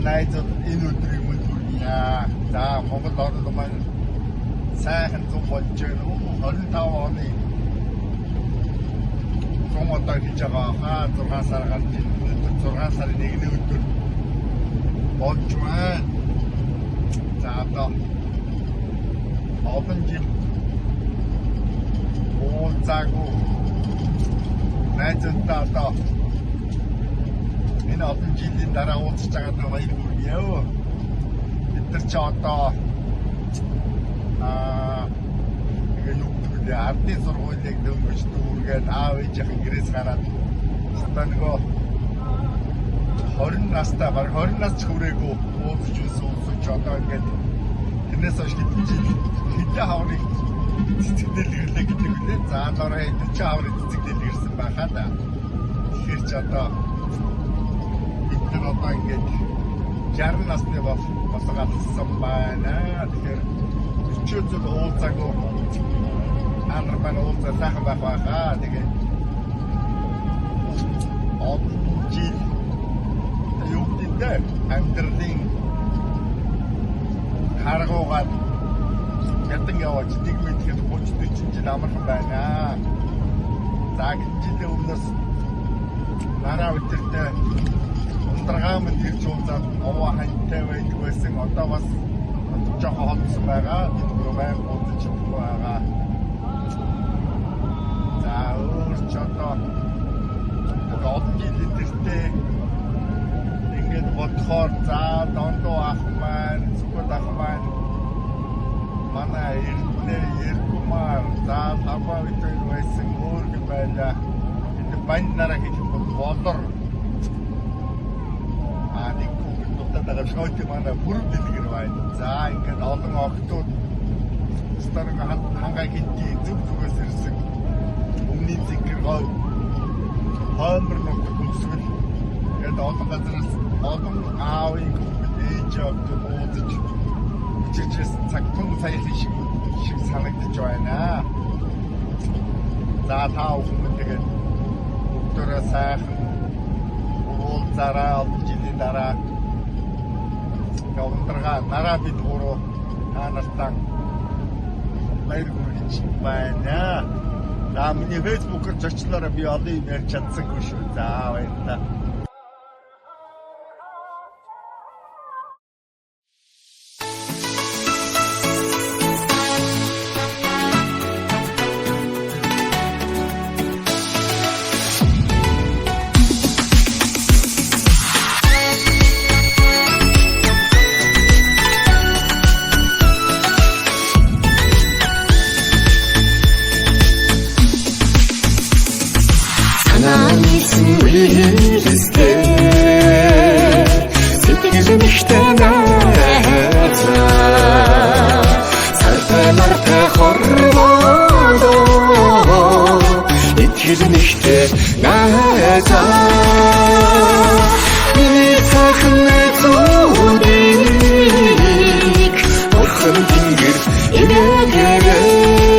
Сайхан найзууд, энэ өдрийг мэнд хүргье. За, Монгол орнд маань сайхан зун болж байна. 25 оны зун одоо хийж байгаа хаа 6 сар гарч ирнэ. Өнөөдөр 6 сарын 1-ний өдөр болж байна. За, одоо олон жил уулзаагүй найзуудтай одоо энэ олон жилийн дараа уулзч байгаадаа баяр хүргье. Бид нар ч одоо ингээ юу гэдэг вэ? Ардын сургуулийг дөнгөж дүүргээд аав ээжийнхэн гэрээс гараад одоо нөгөө 20 настай, бараг 20 нас ч хүрээгүй уулзч байсан уулзч одоо ингээд тэрнээс хойш хэдэн жил, хэдэн хаврыг цэцэг дэлгэрлээ гэдэг үлээ. За, дараа 40 хаврыг цэцэг дэлгэрсэн байхаа да. Тэгэхээр ч одоо бид нар одоо ингээд 60 насны болго алсан байна. Тэгэхээр 40 жил уулзаагүй та нар маань уулзаа сайхан байх байхаа. Тэгээд олон жил юу гэдэг амьдралын харгуугаад ядан яваач нэг мэдэхэд 30 40 жил амархан байна. За, жилийн өмнөөс нараа өдөртөө ундраган минь ирж уулзаад овоо ханьтай байдаг байсан. Одоо бас жоохон холдсон байгаа. Бид гурав байнга уулзаж чадахгүй байгаа. За, өөр ч одоо олон жилийн тэртээ ингээд бодохоор, за, Дондоо ах маань, Сүхбат ах маань, манай Эрдэнэ, Эркумар, за, Лаваа бид хоёр байсан, өөр юм байлаа. Энэ банд нараа хэлэх бол болор нэг хүүхэд дутаад байгаа шойт манай бүрэн дэлгэр байна. За, ингээд олон охтууд старыг хангаа хинти зүг зүгээс ирсэн. Өмнгийн зинкэр гой хоймор нутаг хөлсгөл ингээд олон газараас олон аавын хүүхэд, ээж охтууд уулзаж учирчсэн цаг тун саяхан шиг санагдаж байна. За, та бүхэн тэгээд бүгдээрээ сайхан уулзаараа олон жилийн дараа. Ундрага нараа бид гурав та нартаа баяр хүргэж байна. За, миний Facebook-оор зочлоороо, би олон юм ярьж чадсангүй шүү. За, баярлалаа. Санаа нийлсэн үерстэй сэтгэл нэгтэй найзаа, сартай мартай хорвоодоо итгэл нэгтэй найзаа, миний сайхан найзуудыг бурхан тэнгэр ивээгээрэй.